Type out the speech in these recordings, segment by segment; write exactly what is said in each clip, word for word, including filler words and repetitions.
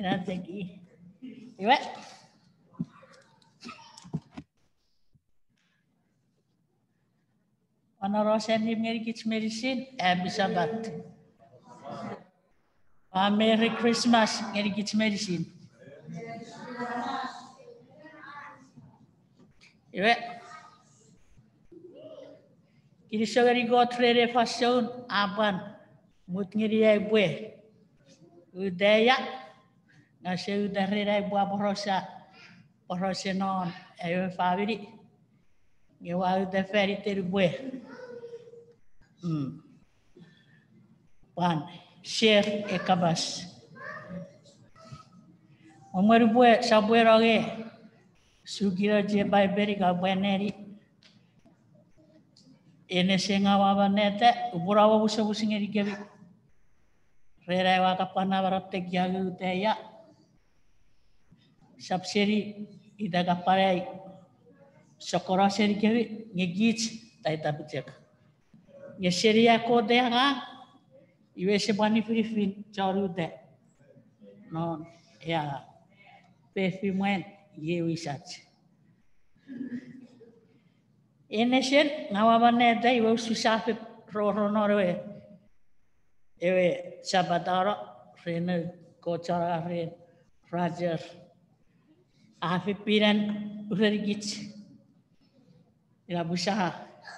Ina teki. Iwe. Ua no ros annim ngenikich meinisin, Happy Sabbath. Ua Merry Christmas ngenikich meinisin. Iwe. Kinisou ngeni Kot ren ei fansoun a pwan mut ngeni ai upwe uta ia, nge use uta ren ai upwe aporausa porausen non ai we famini. Nge ua uta fan iten upwe pwan share ei kapas. Mwen upwe sopweno nge sukino chie Paipen ika pwe neni. Ene se nga ua manneta, upwe no omusomus ngenikemi ren ai ua kapwan namanam tekia nge uta ia. Sap seni ita kapwan ai sokkono senikemi, nge kich taita pichek. Nge seni ai Kot ei angang, iwe ese pwan nifinifin chon uta non ei angang. Pefin mwen iei wisach. Ene sen nga ua manneta iwe usun sa fen roro non ewe, ewe Sapat a no ren ewe kochona ren Roger. A fen pinen urenikich. Ina pwe sa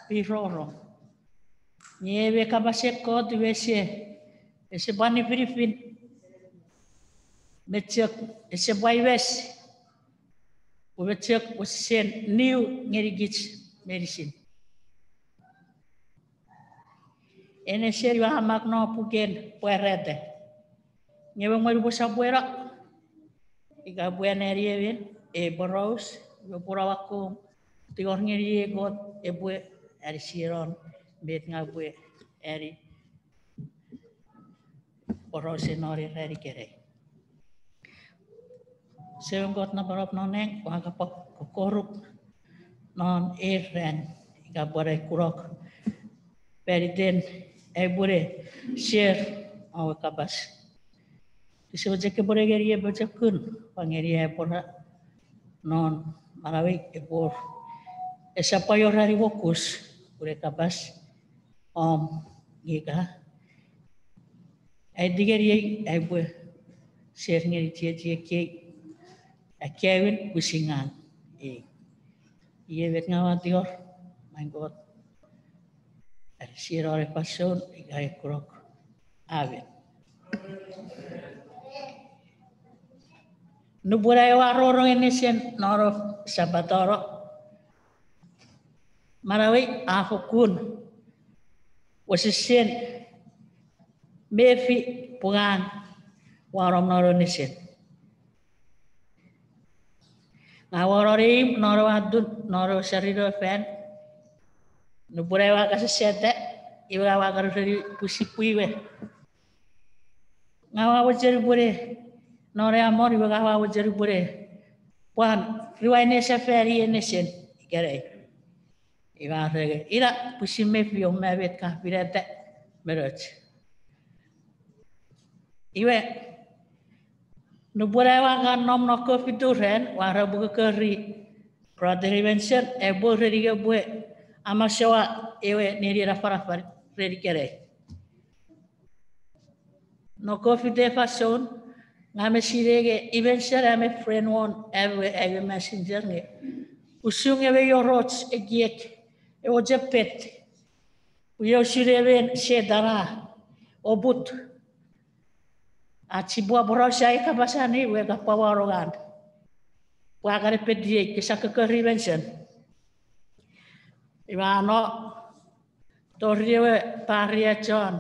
fen roro. Nge ewe kapasen Kot iwe ese, ese pwan nifinifin. Me chok ese pwan iwes. Pwe me chok wesesen niu ngenikich meinisin. Ene seni ua mak non puken Pwarata. Nge ewe mwen upwe sopweno ika pwe anneani emon ei poraus, iwe pwe ua akkom tingor ngeni ei Kot epwe anisiei non met nga upwe ani porausen non ei ran ikenai. Semem Kot napanap non nang, ua kapwa kokkoruk non ei ran ika pwan ai kunok fan iten ai upwe ne share ewe kapas. Kose mochen kopwe ne ngeni ei pochokun, pwan ngeni ai pwora non manauei epwe wor, esap pwan wor ani wokus pwe ne kapas om ika aiti ngeniei ai upwe share ngeni chiechiei ekkei akkaewin pwisin ngang. Ei, iei met nga ua tingor, main Kot, anisiei non ei fansoun ika ei kunok. Amen. Nupwen ai ua rongorong ei nesen non Sapat a no, manauei a fokkun wesesen mefi pwe ngang ua nom non ei nesen. Nga ua non ei imw non ewe atun non ewe sarino fan. Nupwen ai ua kasasata, iwe nga ua kan ureni pwisin pwe iwe nga ua mochen upwene, non ei amon iwe nga ua mochen upwene pwan remind nesefani ei nesen ikenai. Iwe a renge, ina pwisin mefiom me met ka finata me noch. Iwe, nupwen ai ua kan nom non ekkewe fitu ran, ua repwe kokori Brother Evenson epwe ureni ika pwe amasoua ewe nenien afanafan ren ikenai. Non ekkewe fitu fansoun, ngang mi sinei nge Evenson a mi friend won ewe, ewe messenger nge usun ewe ionoch ekiek, ewe chepet, pwe usun emon Setan a oput ach sipwe aporausa ei kapas allim iwe kapwa wanong an pwe a kan epetiei kese kokori Evenson. Iwe a no tori ewe pari a chon,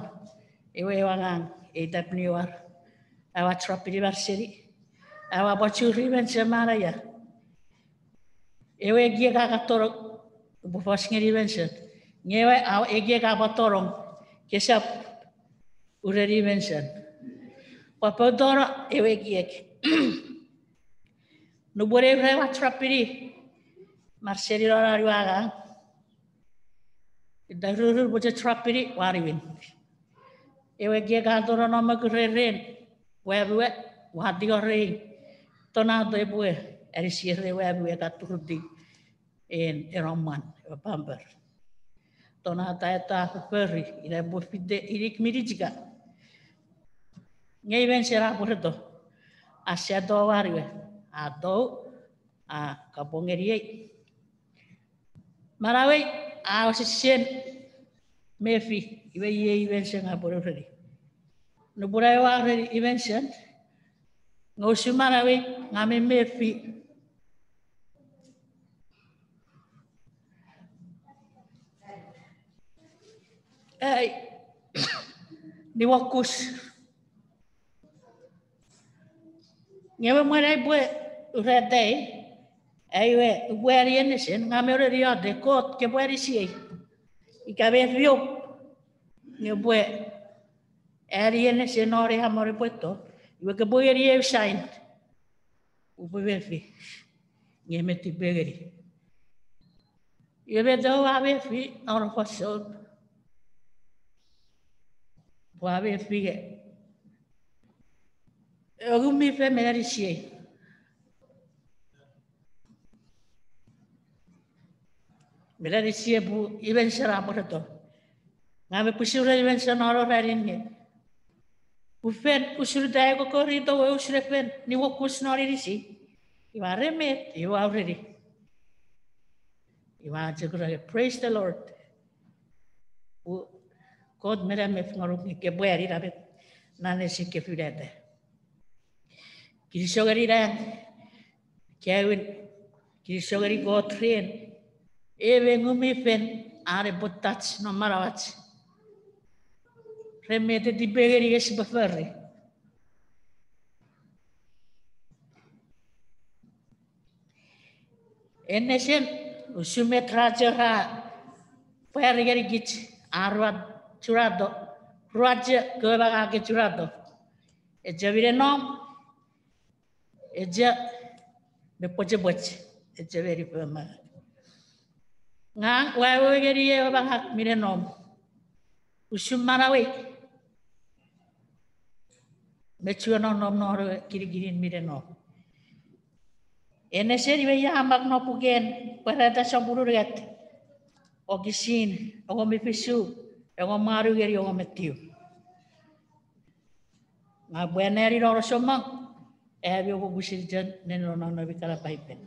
ewe ewe angang, ei tapniwar. Aua chropini marseni. Aua pwan churi Evenson manaia. Ewe ekiek a kan tonong, upwe fos ngeni Evenson. Nge ewe, a, ekiek a pwan tonong, kesap ureni Evenson. Pwan poutono ewe ekiek. Nupwen ewe aua chropini marseni non an ewe angang, ita ruru pwe chropini ua niwin. Ewe ekiek a tonong non mokurei ren wamue, Ua tingorei Tonata epwe anisi ewe ami we ka turutiw en, ena mwan, ewe pamper. Tonata eto a fofori, ina epwe fite inik minich ika. Nge Ivensen a pwereto, a sato waniwe, a tou, a kapong ngeniei. Manauei a osesen mefi, iwe iei Ivensen a pwonueni. Nupwen ai ua ureni Ivensen, nge usun manauei ngang mi mefi ai niuokus. Nge ewe mwan aipwe uretei, ai we upwe ani en nesen, ngang mi iotek, Kot, kopwe anisiei. Ika mefiom, nge upwe ani en nesen non ei amon epwe to, iwe kopwe ngeniei sign. Upwe mefi, nge mi tipe ngeni. Iwe met ua mefi, non fansoun ua mefi, nge ewe Ngun mi Fel mi anisiei. Mi anisiei pwe Ivensen a pworeto. Ngang mi pwisin ure Ivensen non ranin nge, ufen usun ita ai kokorito we usun fen niuokus non inisi. Iwe are met, iwe ua ureni. Iwe a chok ura nge, praise the Lord. Kot mi namot ngonuk nge kopwe ani ina met, non ese kefinita. Kinisou ngeni Nang, kewe, kinisou ngeni Kot ren ewe Ngun mi Fel an epwe touch non manauach. Ren met e tipe ngeni ika sipwe fori. En nesen, usun met ra chok ra pwari ngenikich, a ruach churato, ruach kewe mangaku churato. Echo mine nom, echo mi pwechepwech, echo meni fo mangaku. Ngang ua awewe ngeni ewe mangaku mine nom. Usun manauei, me chuen nonnom non ewe kinikinin mine nom. En nesen iwe ia a mak non puken Pwarata sopun unungat, wokisin engon me fisu, engon me wanu ngeni engon me tiu. Ngang upwe anneani non chommong, ami oupwe pwisin chon nenengeni non ami kana Paipen.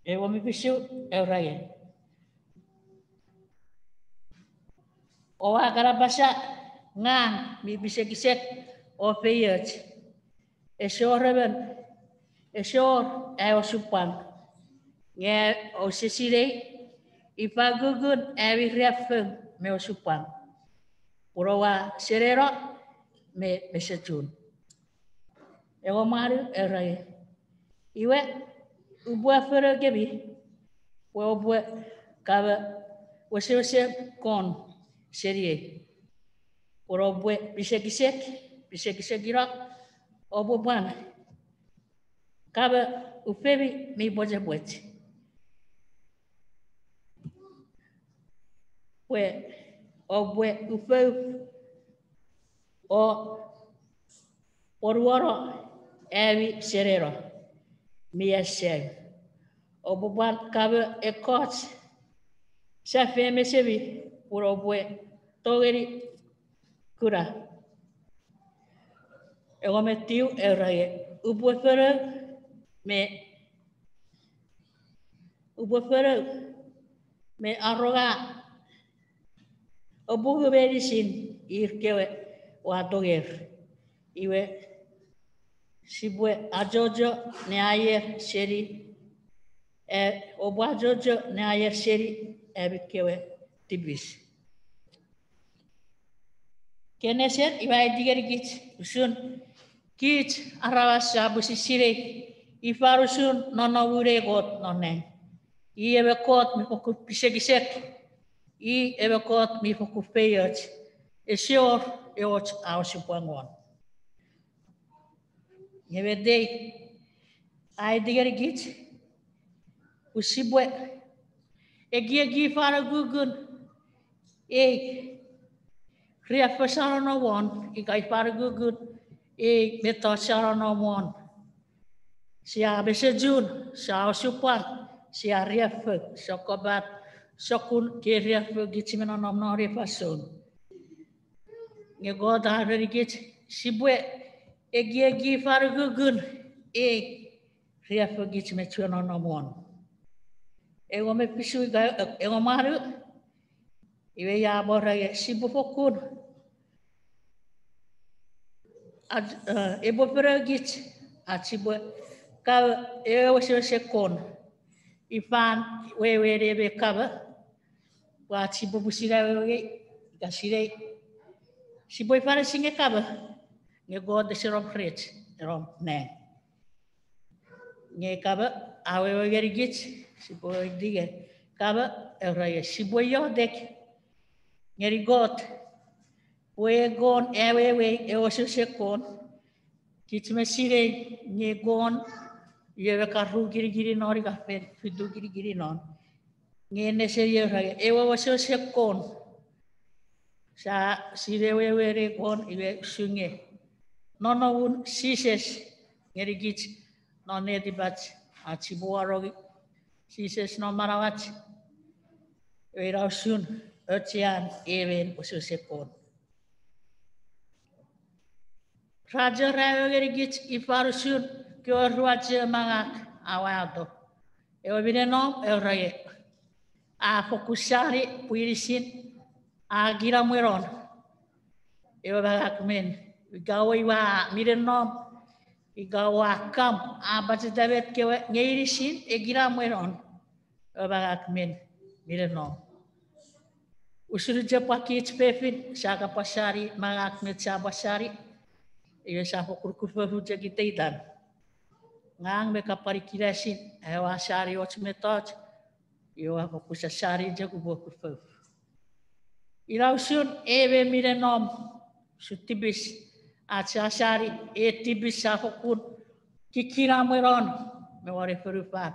Engon me fisu, e ura nge, oua kan apasa, ngang mi pisekisek o feioch. Ese wor emon, ese wor ai osupwang. Nge ouse sinei ifa ukukun ami riaffou me osupwang. Pun oua seneno me mesechun. Engon me wanu, e ura nge, iwe, upwe afonou kemi pwe oupwe kamo wesewesen kon seniei. Pun oupwe pisekisek, pisekisekino, oupwe pwan kamo ufemi mi pwechepwech. Pwe oupwe ufouf o pwonuono ami seneno mi asau. Oupwe pwan kamo ekkoch safei mesemi pun oupwe tongeni kuna. Engon me tiu, e ura nge, upwe fonou me, upwe fonou me aronga apungu meinisin ir kewe ua tonger. Iwe, sipwe achocho ne aier seni, e, oupwe achocho ne aier seni ami kewe tipis. Ken nesen iwe a aiti ngenikich usun kich aramas sia pwisin sinei ifa usun nonnomun ei Kot non nang. I ewe Kot mi fokkun pisekisek, i ewe Kot mi fokkun feioch, ese wor och a osupwang won. Nge met ei a aiti ngenikich pwe sipwe ekieki fan ukukun ei riaffou sia nonnom won, ika fan ukukun Ei mettoch sia nonnom won. Sia mesechun, sia osupwang, sia riaffou, sokkopat sokkun ke riaffou kich me nonnom non ei fansoun. Nge Kot a erenikich sipwe ekieki fan ukukun ei riaffou kich me chuen nonnom won. Engon me fisu ika engon me wanu, iwe a pwora nge sipwe fokkun ach, eh, epwe fenokich ach sipwe kawe ewe wesewesen kon. Ifan wewen ewe kawe, pwe ach sipwe pwisin awewe ngeni, ika sinei, sipwe ifan esinna kawe, nge Kot ese nom rech, nom nang. Nge kawe, a wewe ngenikich, sipwe weweiti nge kawe, era nge sipwe iotek ngeni Kot pwe kon awewe ewe wesewesen kon, kich me sinei nge kon, iwe ka ru kinikinin non ika fen fitu kinikinin non. Nge neseni era nge ewe wesewesen kon. Sia sinei wewen ei kon iwe usun nge nonnomun Jises ngenikich non netipach, ach sipwe wanong Jises non manauach, iwe ina usun ochean emon wesewesen kon. Ra chok ra ewe ngenikich ifan usun kewe ruache mangaku a wato. Ewe minen nom era nge a fokkun sani pwe inisin a kinamwe non ewe mangaku men, ika ewe iwa minen nom, ika ua kam a pacheta met kewe nge inisin e kinamwe non ewe mangaku men, minen nom. Usun chok pwan kich fefin sia kan pwan sani mangaku met sia pwan sani, iwe sia fokkun kufou chok iteitan. Ngang me ka pwan kinasin, ewe a sani och mettoch, iwe ua fokkun sasani chok upwe kufou. Ina usun emon minen nom, usun tipis, ach sia sani ei tipis sia fokkun kikinamwe non me won ei fonufan.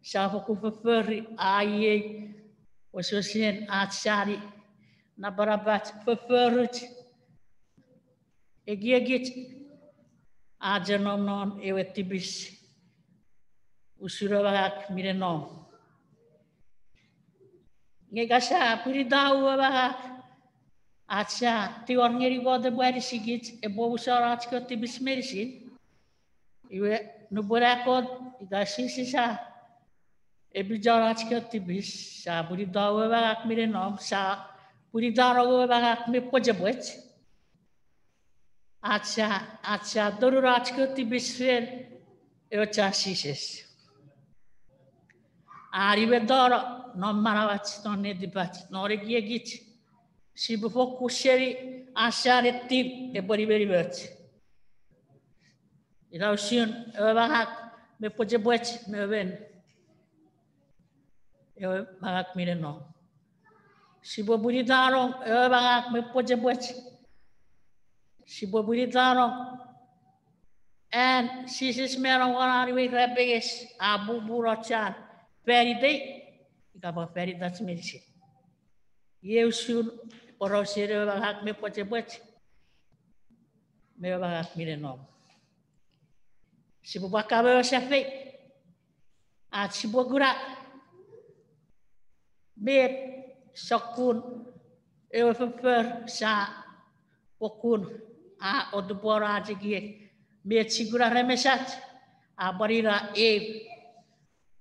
Sia fokkun fofori a iei wesewesen ach sani, napanapach, foforuch, ekiekich, a chok nom non ewe tipis usun ewe mangaku minen nom. Nge ika sia pwinita ewe mangaku, ach sia tingor ngeni Kot epwe anisikich epwe omusano ach kewe tipis meinisin. Iwe nupwen a Kot ika Jises a epichano ach kewe tipis, sia pwinita ewe mangaku minen nom, sia pwinitano ewe mangaku me pwechepwech. Ach sia, ach sia tonong ach kewe tipis ren ewe chan Jises. A niwetano non manauach, non netipach, non ekiekich. Sipwe fokkun seni ach sia netip epwe nimenimoch. Ina usun ewe mangaku me pwechepwech me emon, ewe mangaku minen nom. Sipwe pwinitanong ewe mangaku me pwechepwech. Sipwe pwinitanong an Jises mano won an we irapenges a pupuno chan fan itei, ika pwan fan itach meinisin. Iei usun porausen ewe mangaku me pwechepwech me ewe mangaku minen nom. Sipwe pwan kamo ewe safei, ach sipwe kuna met sokkun ewe foffor sia fokkun a otupwono ach ekiek, met sia kuna ren mesach a pwan ina ei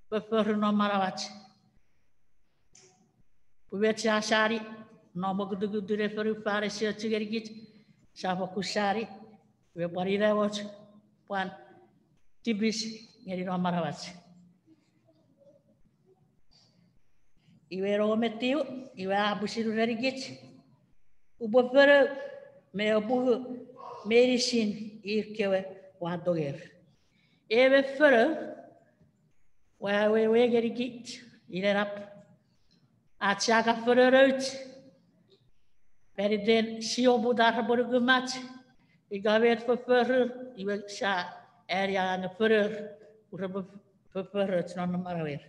foffor non manauach. Pwe met sia sani non mokutukutun ei fonufan ese och ngenikich, sia fokkun sani, iwe pwan ina och pwan tipis ngeni non manauach. Iwe non Matiu, iwe a pwisin urenikich, upwe fonou me apungu meinisin ir kewe ua tonger. Ewe fonou, ua wewe ngenikich, inenap ach sia kan fonounoch fan iten sia oput ar repwe nukumach, ika met fofforur, iwe sia ani angangen fonour pwe repwe fofforoch non manauer.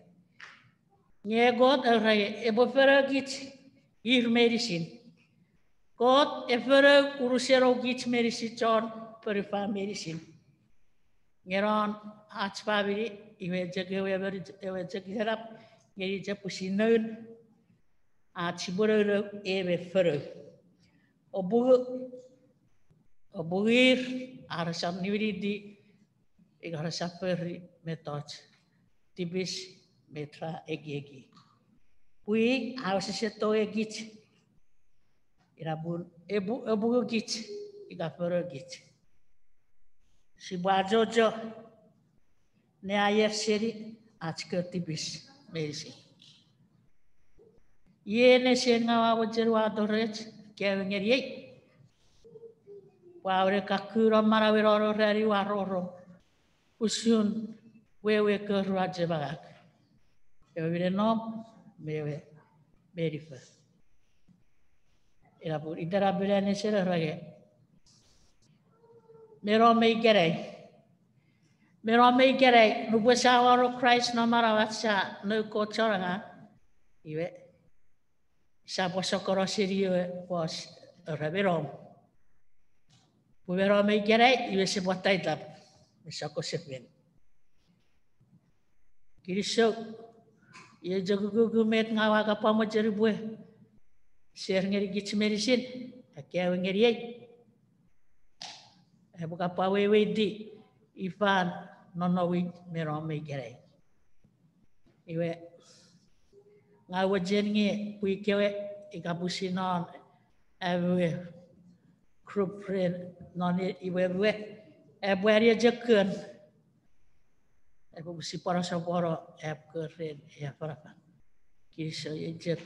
Nge Kot era epwe fonoukich ir meinisin. Kot e fonou unusen kich meinisin chon Pori fan meinisin. Nge non ach famini, iwe chok ewe, ewe chok itenap ngeni chok pwisin noun ach sipwe nounou ewe fonou. Opungu, opungur, ar resap niwiniti, ika resap fori mettoch tipis met ra ekieki. Pwi, a wesewesen tongei kich, ina pun epungukich ika fonukich. Sipwe achocho ne aier seni ach kewe tipis meinisin. Iei nesen ngang ua mochen wato rech kewe ngeniei. Pwe a wene kakkun om manauen ono rani ua rongorong usun wewe kewe ach manau, ewe minen nom me ewe meinifo. Ina pun itenap ina nesen renge. Me nom me ikenai. Me nom me ikenai, nupwen sia wano Kraist non manauach, sia noun Kot chon angang, iwe, sia pwan sokkono seni ewe fos, ere me nom. Pwe me nom me ikenai, iwe sipwe taitap me sokkosefan. Kinisou, iei chok ukukun met ngang ua kapwa mochen upwe share ngeni kich meinisin, ekkewe ngeniei. Epwe kapwa weweiti ifan nonnomun me nom me ikenai. Iwe, ngang ua mochen nge pwi kewe ika pwisin non ami we group ren non iwe we, epwe ani eche kon, epwe pwisin pwan sopwono ami kon ren ei afanafan. Kinisou, iei chok.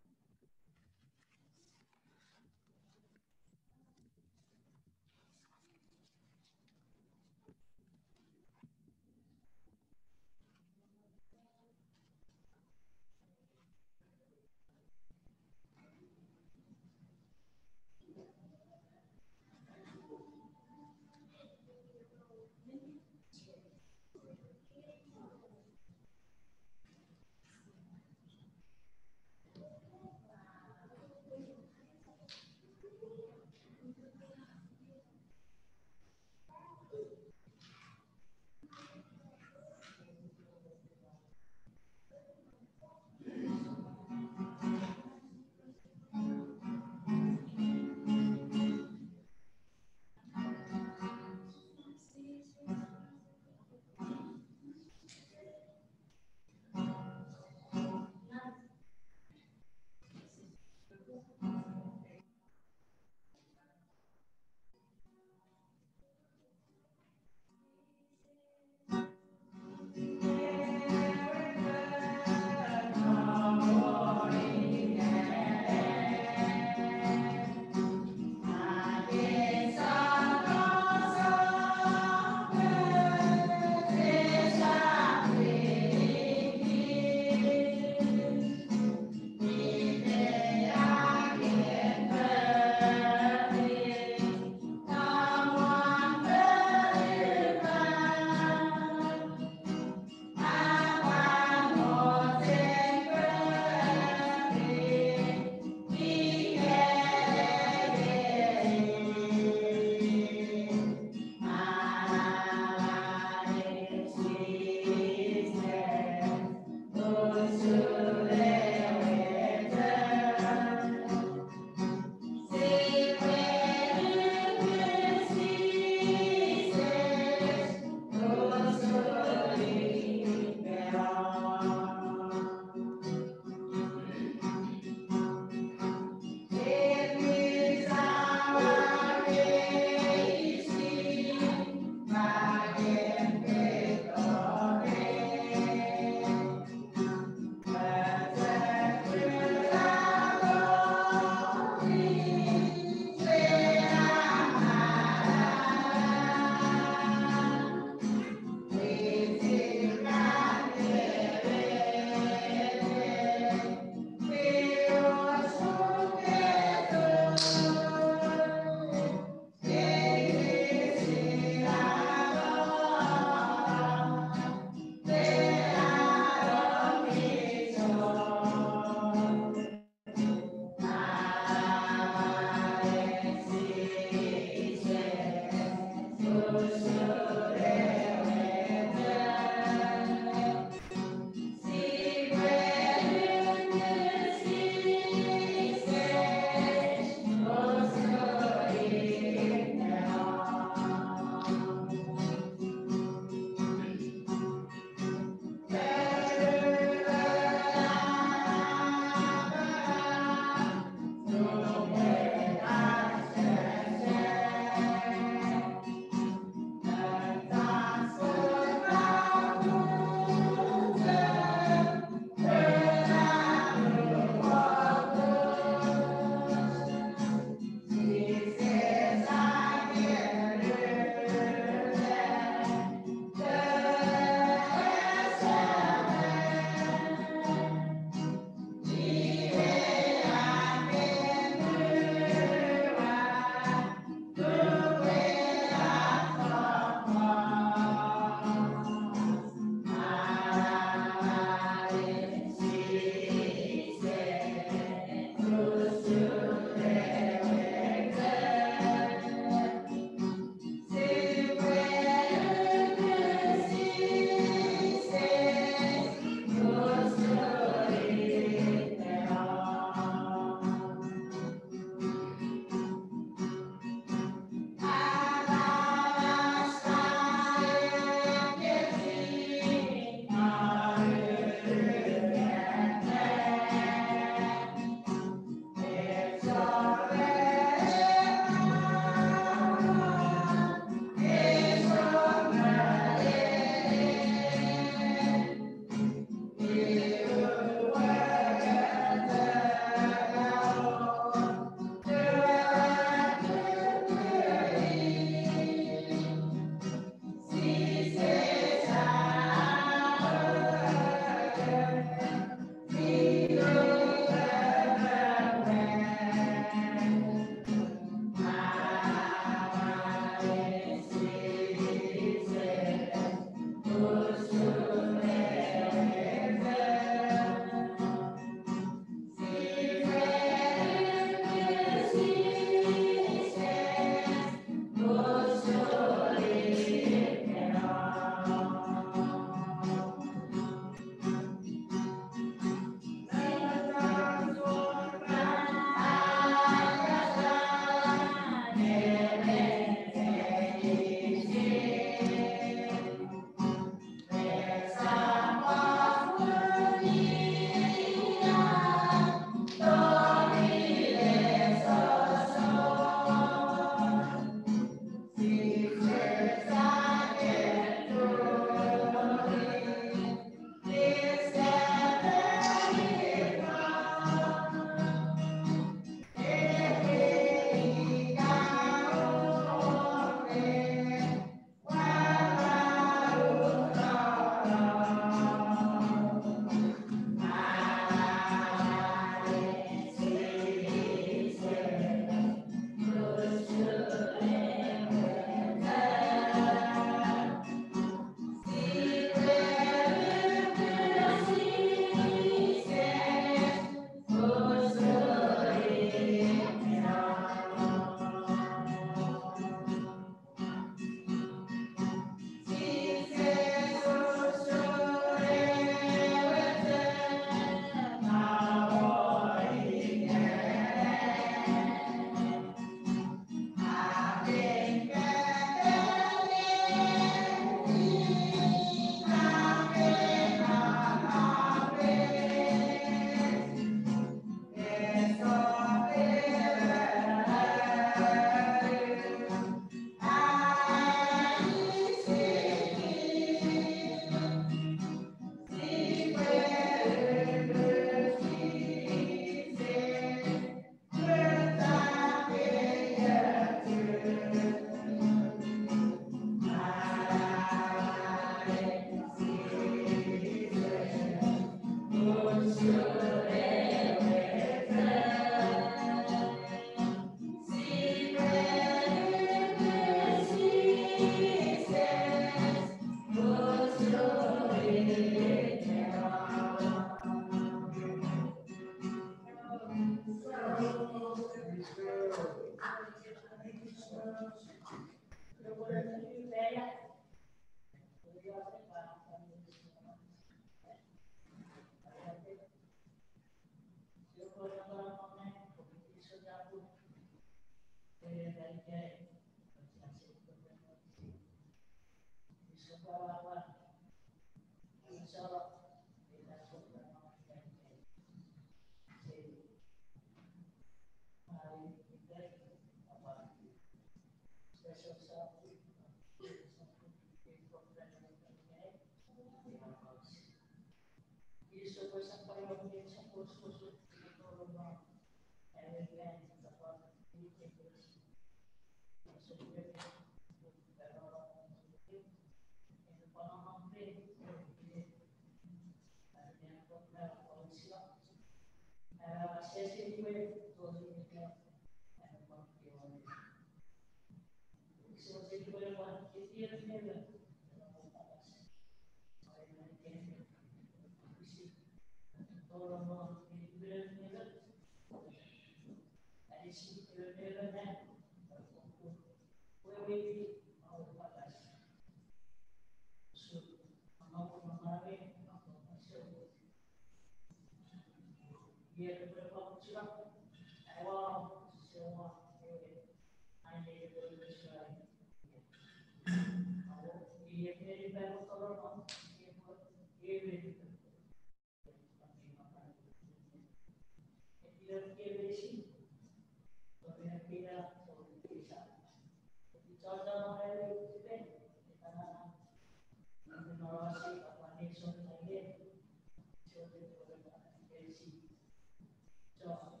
John